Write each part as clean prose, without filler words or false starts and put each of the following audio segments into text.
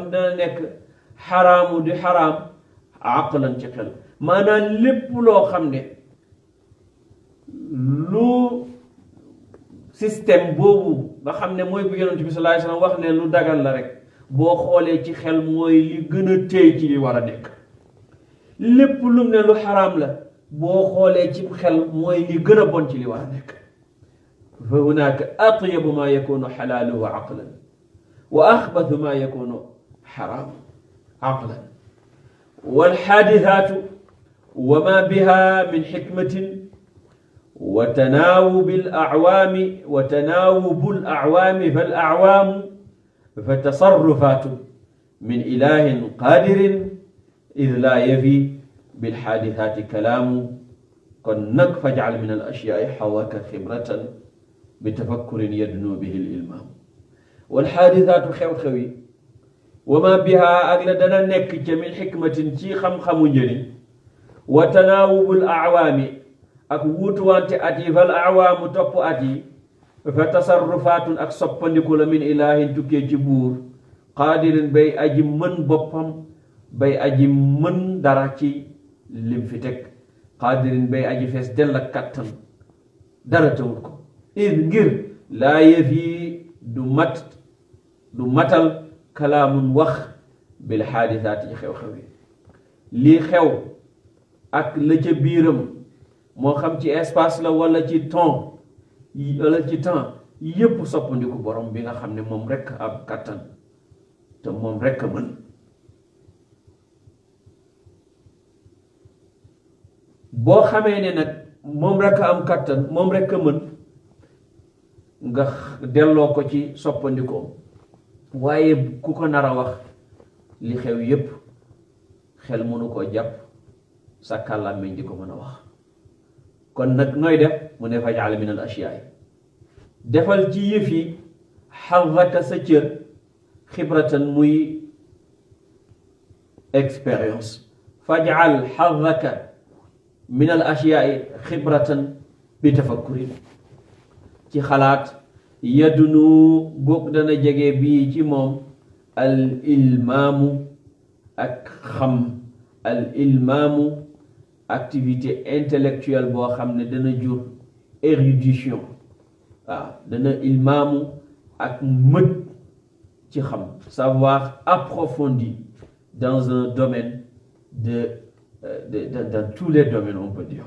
dana nekk xaraamu di xaraam aqlan ci xel maanaam lépp loo xam ne lu système boobu nga xam ne mooy bu yonent bi sallallahu alayhi wasallam wax ne lu dagal la rek boo xoolee ci xel mooy li gën a téy ci li war a nekk lépp lum ne lu xaraam la boo xoolee ci xel mooy li gën a bon ci li war a nekk fa hunaka atyabu ma yakunu xalaaluhu aqlan wa axbathu ma yakunu xaraam aqlan walxaadithaatu wa ma biha min xikmatin wa tanaawubi al-acwaami fal-acwaamu fa tasarrufaatu min ilaahin qaadirin id laa yafi bilxaadithaati kalaamu kon nag fajcal min al-ashyaai xawaka xibratan bi tafakkurin yadnu bihi al-ilmaam walxaadithaatu xew-xew yi wa ma biha ak la dana nekk ca min xikmatin ci xam-xamu njëriñ wa tanaawubul acwaami ak wuutuwante at yi fal acwaamu topp at yi fa tasarrufaatun ak soppandiku la min ilaahin tukkee ci buur qaadirin bay aji mën boppam bay aji mën dara ci lim fi teg qaadirin bay aji fees dell ak kattan dara tawut ko id ngir laa yëfi du matal kalaamun wax bil xaadisaati ci xew-xew yi lii xew ak la ca biiram moo xam ci espace la wala ci temps yépp soppandiku borom bi nga xam ne moom rekk am kattan te moom rekk a mën boo xamee ne nag moom rekk a am kattan moom rekk a mën nga delloo ko ci soppandikoom waaye ku ko nar a wax li xew yépp xel mënu koo jàpp sa kàllaammeñ di ko mën a wax kon nag nooy def mu ne fajal min al ashyaay defal ci yëf yi xadaka sa cër xibratan muy expérience fajal xadaka min al ashyaay xibratan bi tafakkurin ci xalaat yadunu góog dana jege bii ci moom al ilmaamu ak xam al ilmaamu activité intellectuelle boo xam ne dana jur érudition waaw dana ilmaamu ak mët ci xam savoir approfondi dans un domaine dans tous les domaines on peut dire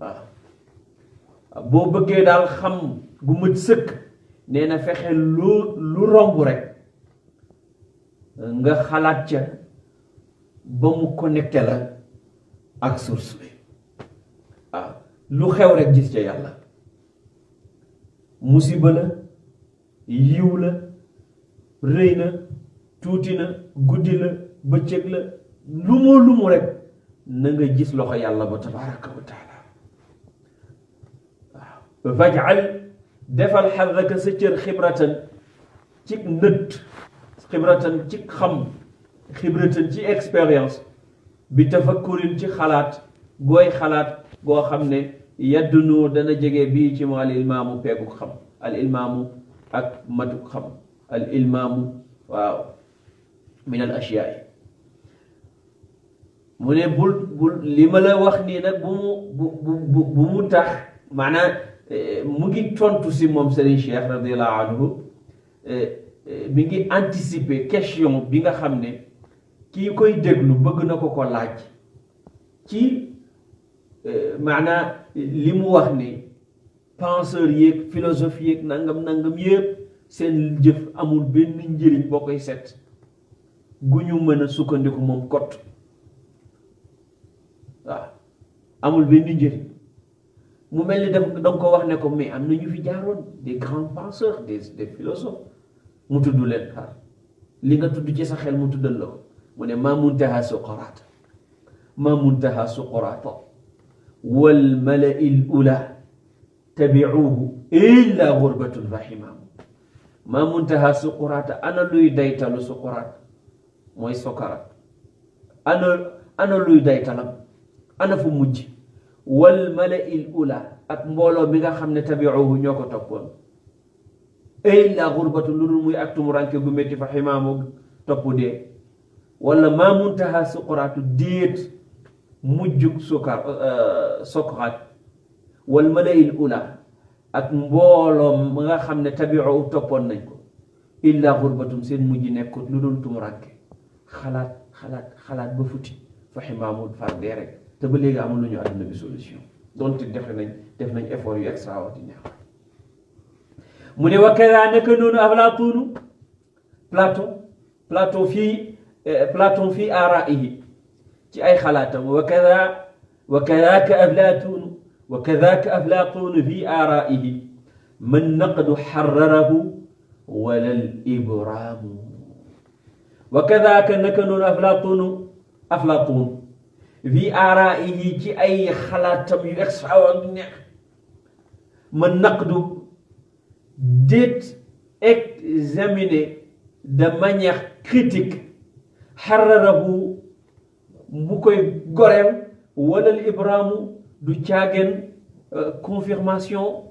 waaw boo bëggee daal xam gu mët sëkk nee na fexe lu romb rek nga xalaat ca ba mu connecté la ak source bi waaw lu xew rek gis ca yàlla musiba la yiw la rëy na tuuti na guddi la bëccëg la lu mu rek na nga gis loxo yàlla ba tabaraka wa taala waaw fajal defal xadaka sa cër xibratan ci nët xibratan ci xam xibratan ci expérience bi tafakkurin ci xalaat gooy xalaat goo xam ne yaddunu dana jege bii ci mu al ilmaamu peegu xam al ilmaamu ak matuk xam al ilmaamu waaw min al ashyaay mu ne bul li ma la wax nii nag bu mu tax maanaam mu ngi tontu si moom Serigne Cheikh radiallahu anhu mi ngi anticiper question bi nga xam ne kii koy déglu bëgg na ko laaj ci maanaam li mu wax ne penseur yeeg philosophe yeeg nangam yépp seen jëf amul benn njëriñ boo koy set gu ñu mën a sukkandiku moom kot waaw amul benn njëriñ mu mel ni danga ko wax ne ko mais am na ñu fi jaaroon des grands penseurs des philosophes mu tudd leen xaar li nga tudd ci sa xel mu tuddal la ko mu ne maa muntaha suqraata wal mala'i l ula tabi'uhu illa gurbatun fahimaam maa muntaha suqraata ana luy daytalu suqraat mooy sokarat ana luy daytalam ana fu mujj wal mala'i l ula ak mbooloo mi nga xam ne tabi'uhu ñoo ko toppoon ay la xurbatu lu dul muy ak tumuranke gu métti fa ximaamu topp dee wala maa muntaha suquraatu déet mujjug sokaraat wal malayil ula ak mbooloom nga xam ne tabiu toppoon nañ ko illa xurbatum seen mujj nekkut lu dul tumuranke xalaat ba futti fa ximaamu far dee rek te ba léegi amul lu ñu àdduna bi solution donte def nañ effort yu extraordinaire mu ne wa kada naka noonu Aflaatuunu Platon fii aaraihi ci ay xalaatam wa kadaaka Aflaatuunu fii aaraihi man naqdu xararahu wala al ibraamu wa kadaaka naka noonu Aflaatuun fii aaraihi ci ay xalaatam yu extraordinaire man naqdu déet examiner de manière critique xararahu bu koy goreel wala al ibraamu du caageen confirmation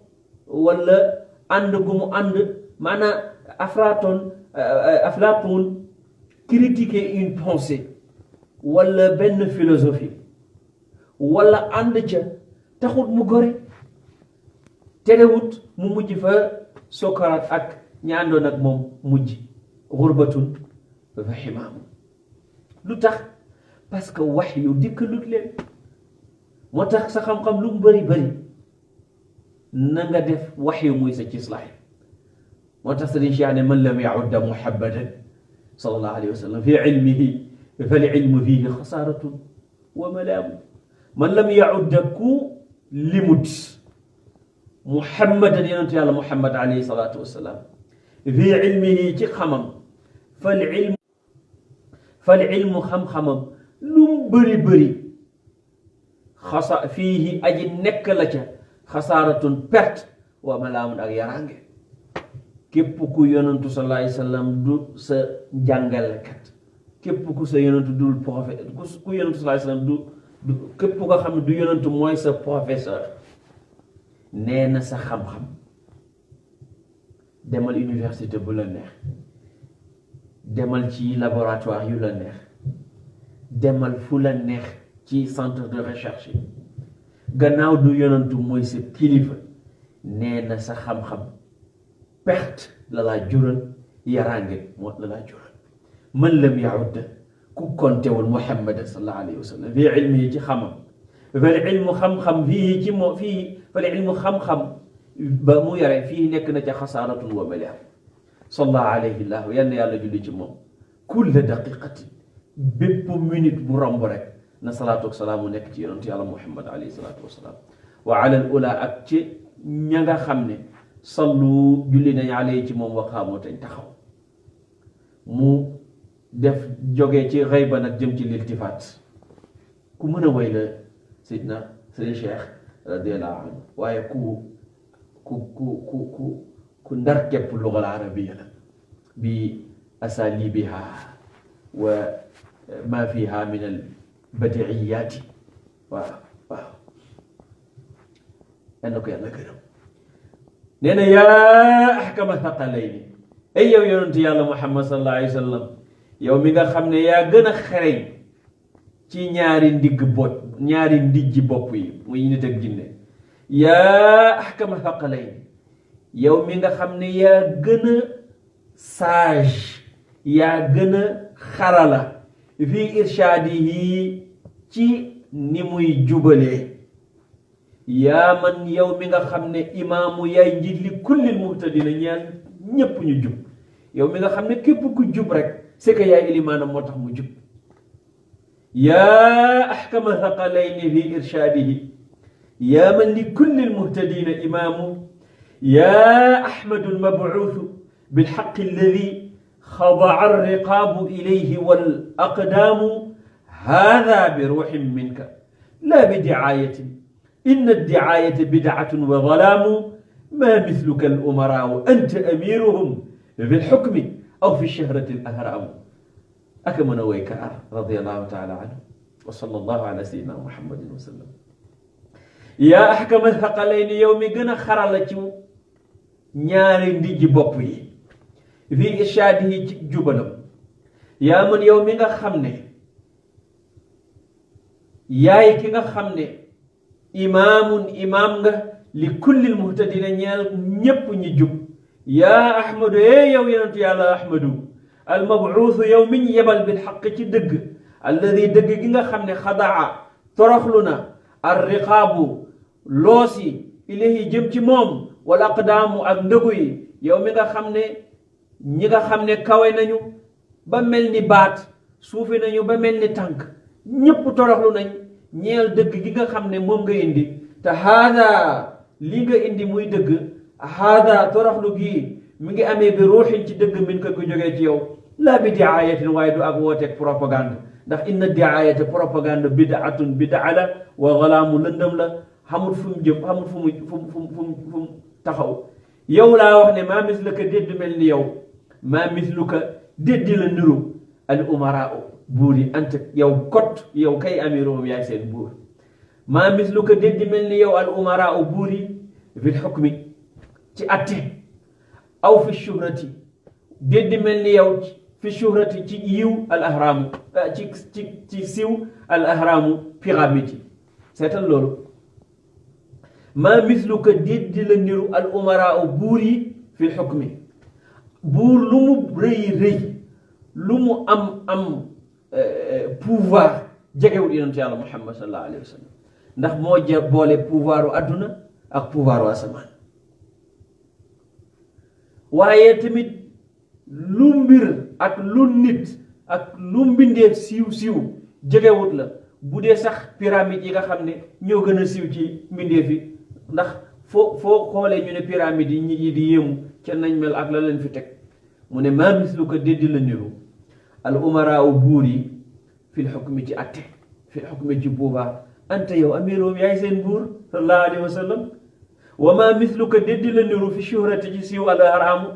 wala ànd gu mu ànd maanaam Aflaatoon critiquer une pensée wala benn philosophie wala ànd ca taxut mu gore terewut mu mujj fa Socrate ak ña àndoon ak moom mujj xurbatun fa ximaamu lu tax parce que wax yu dikkalut leen moo tax sa xam-xam lu mu bëri na nga def wax yu muy sa cislaay moo tax Sëriñ Cheikh ne man lam yaudda muhabbadan sallallahu alayhi wa sallam fi ilmihi fal ilmu fihi xasaaratun wa malaamu man lam yaudda ku limut muhammadan yonentu yàlla muhammad alayhi salaatu wasalaam fi ilmihi ci xamam fal ilmu xam-xamam lu mu bëri fiihi aji nekk la ca xasaaratun perte wa malaamun ak yaraange képp ku yonentu sallallahu alayhi wasallam du sa jàngalekat képp ku sa yonentu dul prophète ku yonentu sallallahu alayhi wasallam du képp ko xam ne du yonentu mooy sa professeur nee na sa xam-xam demal université bu la neex demal ci laboratoire yu la neex demal fu la neex ci centre de recherche yi gannaaw du yonantu mooy sa kilifa nee na sa xam-xam perte la laa jural yaraange moo la laa jural man lam yaud ku kontewul Muhammad sallallahu alayhi wa sallam fii ilmi ci xamam fal ilmu xam-xam fii ci moo fii fal ilmu xam-xam ba mu yore fii nekk na ca xasaaratun wa malaam salla alayhi llahu yal na yàlla julli ci moom kulla daqiqatin bépp minute bu romb rek na salaatu wa salaamu nekk ci yonent yàlla Muhammad alayhi salaatu wa salaam wa ala al ula ak ci ña nga xam ne sallu julli nañ alayhi ci moom waqaamoo tañ taxaw mu def jógee ci xayba nag jëm ci liltifaat ku mën a way la sidna Sëriñ Cheikh radiyallahu anhu waaye ku ndar képp luga al arabiya la bi asalibiha wa ma fiha min al badiiyaati waaw yal na ko yàlla gërëm nee na yaa ahkama thaqalayni ay yow yonent yàlla Muhammad sallallahu alayhi wa sallam yow mi nga xam ne yaa gën a xereñ ci ñaari ndijji bopp yi muy nit ak jinne yaa ahkama thaqalayni yow mi nga xam ne yaa gën a sage yaa gën a xarala fii irshaadihi ci ni muy jubalee yaa man yow mi nga xam ne imaamu yaay njiit li kullil muhtadina ñaan ñépp ñu jub yow mi nga xam ne képp ku jub rek c'est que yaay ilimaanam moo tax mu jub yaa ahkama thaqalayni fi irshaadihi yaa man li kullil muhtadina imaamu yaa ahmadu almabuusu bilxaqi alladi xadaa alriqaabu ilayhi wal aqdaamu haadaa bi ruuxin minka laa bi dicaayatin inna addicaayata bidcatun wa dalaamu maa misluka alumaraau anta amiiruhum fi lxukmi aw fi shahrati alahraamu aka mën a woy ka ar radiallahu taala anhu wa sallallahu ala sayyidina muhammadin wa sallam yaa ahkama thaqalayni yow mi gën a xarala ci ñaari ndijji bopp yi fi ishaadihi ci jubalam yaa man yow mi nga xam ne yaay ki nga xam ne imaam nga li kullil muhtadina ñeel ñépp ñi jub yaa ahmadu yow yonentu yàlla ahmadu almabuusu yow mi ñu yebal bil xaq ci dëgg alladi dëgg gi nga xam ne xadaa toroxlu na ar riqaabu loosi ilayhi jëm ci moom wala aqdaamu ak ndëgu yi yow mi nga xam ne ñi nga xam ne kawe nañu ba mel ni baat suufi nañu ba mel ni tànk ñépp toroxlu nañ ñeel dëgg gi nga xam ne moom nga indi te haada li nga indi muy dëgg haada toroxlu gii mi ngi amee bi ruuxin ci dëgg min ko jógee ci yow laa bi diaayatin waaye du ak wooteeg propagande ndax inna diaayata propagande bidaatun bidaa la wa galaamu lëndëm la xamul fu mu jëm xamul fu mu taxaw yow laa wax ne maa misluka dédd mel ni yow maa misluka déddi la niru al umaraa buur yi ant yow kot yow kay amiruhum yaay seen buur maa misluka déddi mel ni yow al umaraa buur yi fil xukmi ci atte aw fi shuhrati déddi mel ni yow fi shuhrati ci yiw al ahraamu ci siw al ahraamu pyramide yi seetal loolu maa misluka déddi la niru al umaraa buur yi fil xukmi buur lu mu rëy lu mu am pouvoir jegewul yonent yàlla Muhammad sallallahu alayhi wa sallam ndax moo boole pouvoiru adduna ak pouvoiru asamaan waaye tamit lu mbir ak lu nit ak lu mbindeef siiw jegewut la bu dee sax pyramide yi nga xam ne ñoo gën a siiw ci mbindeef yi ndax foo xoolee ñu ne pyramide yi ñi di yéemu ca nañ mel ak la leen fi teg mu ne maa misluka déddi la niru al umaraa buur yi fil xukmi ci atte fil xukmi ci pouvoir anta yow amiroom yaay seen buur sallallahu alayhi wa sallam wa maa misluka déddi la niru fi shuhrati ci siiw al haraamu